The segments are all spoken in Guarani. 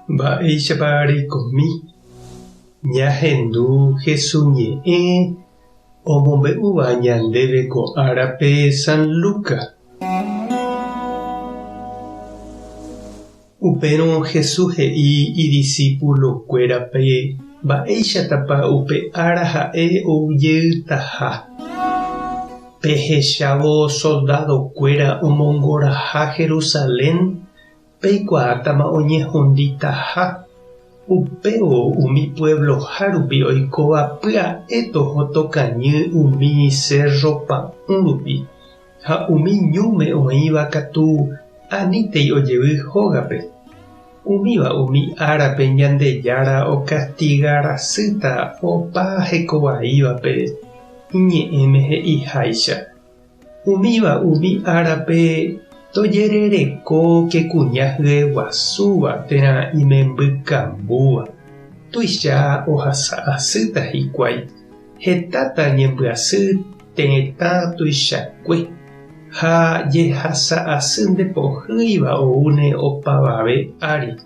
Mba'éichapa reikomi ñahendu Hesu ñe'ẽ omombe'úva ñandéve ko árape San Lucas? Upérõ Jesús he'i idisípulokuérape mba'éichatapa upe ára ha'e ou jeytaha. Pehechávo soldadokuéra omongoraha Jerusalén, peikuaátama oñehunditaha. Upévo umi puevloha rupi oikóva pya'e toho tokañy umi sérro pa'ũ rupi. Ha umi ñúme oĩva katu anítei ojevy hógape. Umíva umi árape Ñandejára okastiga rasýta opa hekovaívape iñe'ẽme he'iháicha. Umíva umi árape tojerereko ke kuña hyeguasúva térã imembykambúva, tuicha ohasa asýta hikuái. Hetáta ñembyasy tetã tuichakue ha jehasa asy ndepohýiva oúne opavave ári.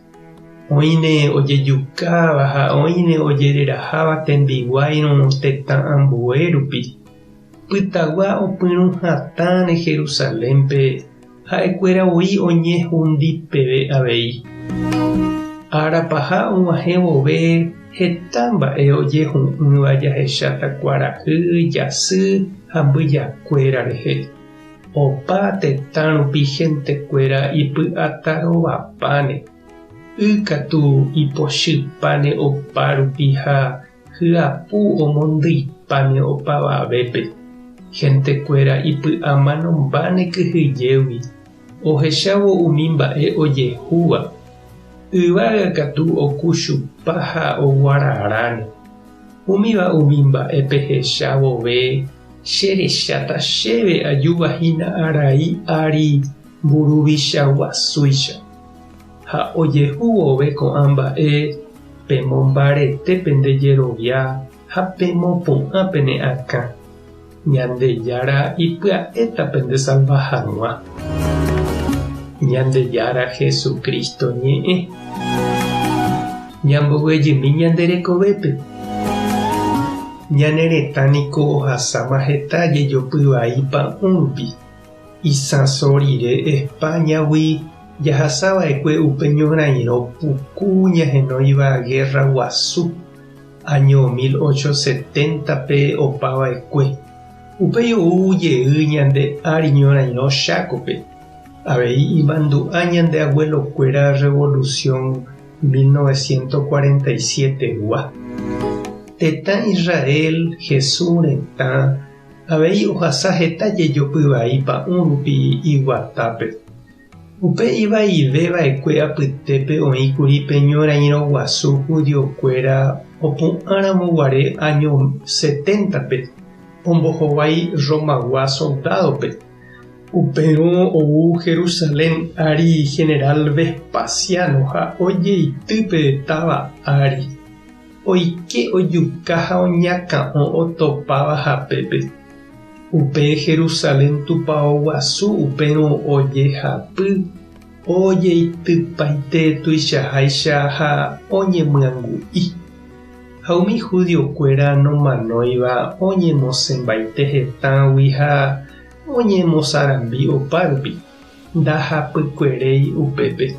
Oĩne ojejukáva ha oĩne ojereraháva tembiguáirõ tetã ambue rupi. Pytagua opyrũ hatãne Jerusalénpe ha'ekuéra voi oñehundi peve avei. Ára paha og̃uahẽ vove heta mba'e ojehu'ỹva jahecháta kuarahy, jasy ha mbyjakuéra rehe. Opa tetã rupi hentekuéra ipy'atarovapáne, y katu ipochypáne opa rupi ha Hyapu omondyipáne opavavépe. Hentekuéra ipy'amanombáne kyhyjégui ohechávo umi mba'e ojehúva. Yvága katu okuchupa ha oguararáne. Umíva umi mba'e pehecha vove che recháta chéve ajúva hína arai ári mburuvicha guasúicha. Ha ojehu vove ko'ã mba'e, pemombarete pende jerovia ha pemopu'ã pene akã. Ñandejára ipya'éta pendesalva hag̃ua. Ñandejára Jesucristo ñe'ẽ. Ñamboguejymi ñande rekovépe. Ñane retã niko ohasáma heta jejopy vai pa'ũ rupi. Isãso rire España-gui jahasava'ekue upe ñorairõ puku ñahenóiva Guerra Guasu, áño 1870-pe opava'ekue. Upéi ou jey ñande ári ñorairõ Chákope. Avei imandu'a ñande abuelo-kuéra Revolución 1947-gua. Tetã Israel, Jesús retã, Avei ohasa heta jejopy vai pa'ũ rupi iguatápe. Upe ivaive va'ekue apytépe oĩ kuri pe ñorairõ guasu judiokuéra opu'ãramo guare áño seténtape ombohovái Romagua soldádope. Upérõ ou Jerusalén ári generál Vespasiano ha ojeity pe táva ári. Oike ojuka ha oñakã'o otopáva hapépe. Upe Jerusalén tupao guasu upérõ ojehapy, ojeitypaite tuichaháicha ha oñemyangu'i. Ha umi judiokuéra nomanóiva oñemosẽmbaite hetãgui ha oñemosarambi opárupi. Ndahapykueréi upépe.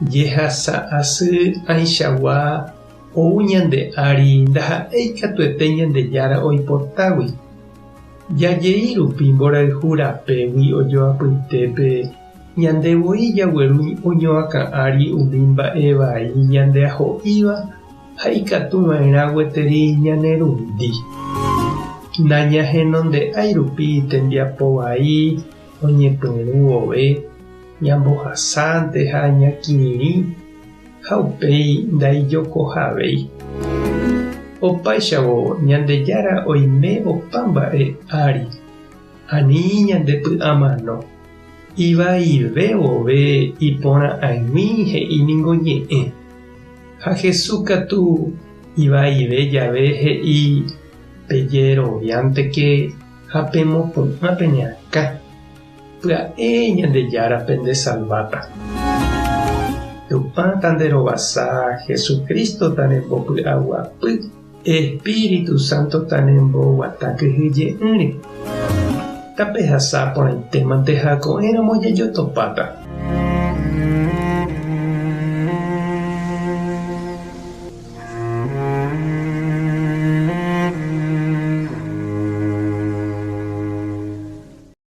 Jehasa asy ãichagua ou ñande ári ndaha'éi katuete Ñandejára oipotágui. Jajei rupi mborayhu rapégui ojoapytépe ñande voi jagueru oñoakã ári umi mba'e vai ñandeaho'íva ha ikatu va'erã gueteri ñanerundi. Nañahenonde'ái rupi tembiapo vai oñepyrũ vove ñambohasánte ha ñakirirĩ ha upéi ndaijokohavéi. Opáichavo Ñandejára oime opa mba'e ári, ani ñandepy'amano. Ivaive vove iporã'aig̃ui he'i ningo ñe'ẽ. Ha Jesús katu ivaive jave he'i, Pejeroviánteke ha pemopu'ã pene akã, pya'e Ñandejára pendesalváta. Tupã tanderovasa, Jesucristo tanembopy'aguapy, Espíritu Santo tanemboguata kyhyje'ỹre. Tapehasa porãitémante ha ko'ẽramo jajotopáta.